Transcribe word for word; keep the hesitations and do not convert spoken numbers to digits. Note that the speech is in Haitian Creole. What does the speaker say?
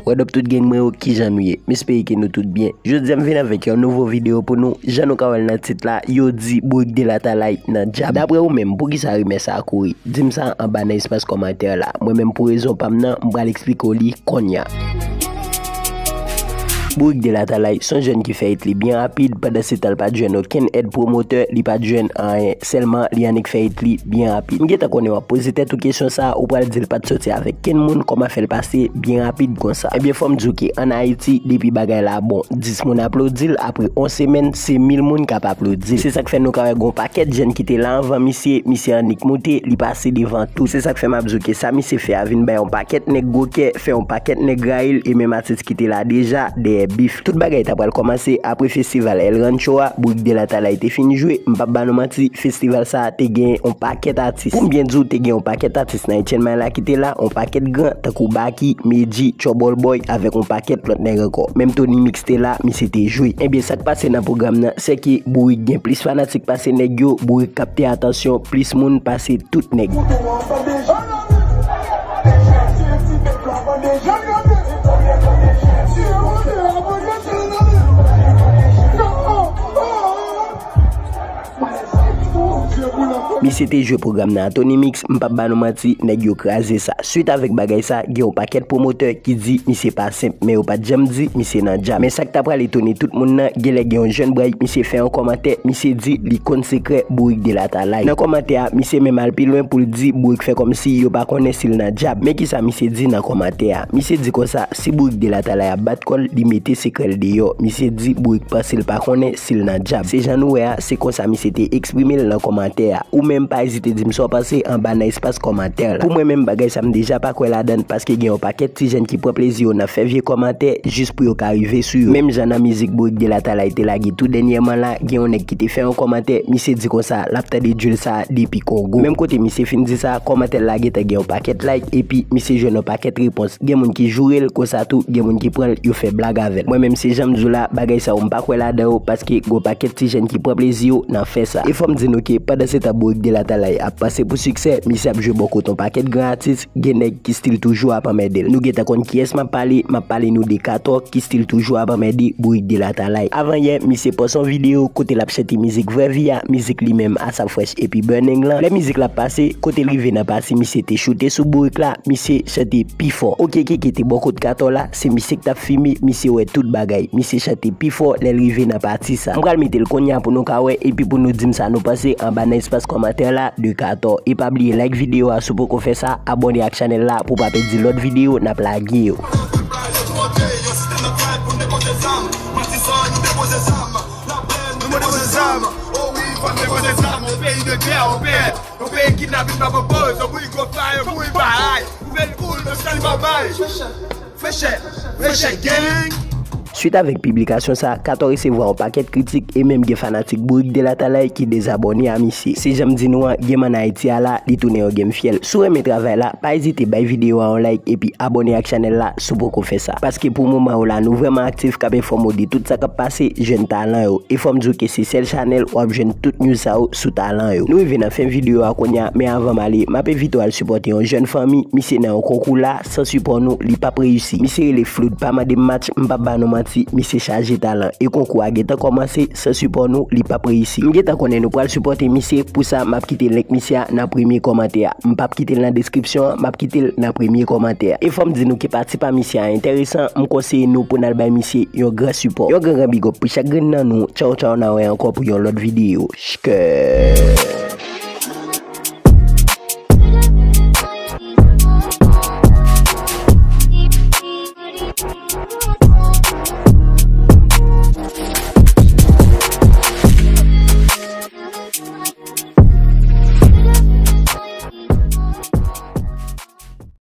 What up tout gang mwen yo, kijan nou ye? M espere ke nou tout byen. Jodi a m vin avèk yon nouvo videyo pou nou. Jan nou ka wè l nan tit la, yo di Bourik Delatalay nan djab. Daprè ou menm, poukisa rimè sa a kouri? Di m sa anba nan espas kòmantè la. Mwen menm pou rezon pa m nan, m pral eksplike w li kounye a. Bourik Delatalay se yon jèn ki fè et li byen rapid, pandan se tan l pa t jwenn okenn èd pwomotè, li pa t jwenn anyen, sèlman li annik fè et li byen rapid. M gentan konnen w ap poze tèt ou kesyon sa a, ou pral di l pa t soti avèk kenn moun, kòman fè l pase byen rapid konsa? Ebyen, fò m di w ke ann Ayiti, depi bagay la bon, dis moun aplodi l, apre yon semèn, se mil moun k ap aplodi l. Se sa k fè nou ka wè gon pakèt jèn ki te la anvan misye, misye annik moute, li pase devan tout. Se sa k fè m ap di w ke sa misye fè a vin bay yon pakèt nèg gwo kè, fè yon pakèt nèg rayi l, e menm atis ki te la deja, dèyè bif. Tout bagay ta pral kòmanse apre festival El Rancho a, Bourik Delatalay te fin jwe, m p ap ba nou manti, festival sa a te gen yon pakèt atis. Pou m byen di w, te gen yon pakèt atis nan Etienne Maila ki te la, yon pakèt gran, tankou Baky, Medjy, Trouble Boy, avèk yon pakèt lòt nèg ankò. Menm Tony Mix te la, misye te jwe. Ebyen, sa k pase nan pwogram nan, se ke Bourik gen plis fanatik pase nèg yo, Bourik kapte atansyon plis moun pase tout nèg. Misye te jwe pwogram nan a Tony Mix, m p ap ba nou manti, nèg yo kraze sa. Swit avèk bagay sa, gen yon pakèt pwomotè ki di misye pa senp, men yo pa t janm di misye nan djab. Men sa k ta pral etone tout moun nan, genlè gen yon jèn bray, misye fè yon kòmantè, misye di li konn sekrè Bourik Delatalay. Nan kòmantè a, misye menm al pi lwen pou l di Bourik fè kòmsi yo pa konnen si l nan djab. Men kisa misye di nan kòmantè a? Misye di konsa, si Bourik Delatalay ap bat kò l, li mete sekrè l deyò. Misye di Bourik panse l pa konnen si l nan djab. Se jan nou wè a, se konsa misye te eksprime l nan kòmantè a. Ou menm pa ezite di m sa w panse anba nan espas kòmantè la. Pou mwen menm, bagay sa m deja pa kwè ladan l, paske gen yon pakèt ti jèn ki pran plezi yo nan fè vye kòmantè jis pou yo ka rive sou yo. Menm jan nan mizik Bourik Delatalay te lage tou dènyèman la, gen yon nèg ki te fè yon kòmantè, misye di konsa l ap tande drill sa a depi Kongo. Menm kote misye fin di sa, kòmantè l la gentan gen yon pakèt like, epi misye jwenn yon pakèt repons. Gen moun ki joure l, konsa tou, gen moun ki pran l, yo fè blag avè l. Mwen menm, se jan m di w la, bagay sa yo m pa kwè ladan yo, paske gon pakèt ti jèn ki pran plezi yo nan fè sa. E fò m di nou ke pandan se tan Bourik Delatalay ap panse pou siksè, misye ap jwe bò kot yon pakèt gran atis, gen nèg ki still toujou ap anmède l. Nou gentan konn kiyès m ap pale, m ap pale nou de Kato, ki still toujou ap anmède Bourik Delatalay. Avan yè, misye pòs yon videyo kote l ap chante mizik Vrè Vi a, mizik li menm, Asap Fresh epi Burning lan. Lè mizik la ap pase, kote l rive nan pati misye te choute sou Bourik la, misye chante pi fò. Oke, Keke te bò kot Kato la, se misye k t ap fime, misye wè tout bagay. Misye chante pi fò lè l rive nan pati sa. M pral mete l kounye a pou nou ka wè, epi pou nou di m sa nou panse anba nan espas kòmantè la de Kato. E pa bliye like videyo a si w poko fè sa, abòne ak chanèl la pou w pa pèdi lòt videyo n ap lage yo. Swit avèk piblikasyon sa, Kato resevwa yon pakèt kritik e menm gen fanatik Bourik Delatalay ki dezabòne a misye. Se jan m di nou an, game ann Ayiti a la, li tounen yon game fyèl. Si w renmen travay la, pa ezite bay videyo a yon like epi abòne ak chanèl la si w poko fè sa. Paske pou moman yo la, nou vrèman aktif k ap enfòme w de tout sa k ap pase jèn talan yo. E fò m di w ke se sèl chanèl w ap jwenn tout news sa yo sou talan yo. Nou rive nan fen videyo a kounye a, men avan m ale, m ap envite w al sipòte yon jèn fanmi, misye nan yon konkou la, san sipò nou, li p ap reyisi. Misye rele Flood, pa mande m match, m p ap ba nou manti, misye chaje talan. E konkou a gentan kòmanse, san sipò nou, li p ap reyisi. M gentan konnen nou pral sipòte misye, pou sa, m ap kite link misye a nan premye kòmantè a. M p ap kite l nan deskripsyon an, m ap kite l nan premye kòmantè a. E fò m di nou ke pati pa misye a enteresan, m konseye nou pou n al bay misye yon gran sipò. Yon gran gran big up pou chak grenn nan nou. Tchaw tchaw, n a wè ankò pou yon lòt videyo. Chkè.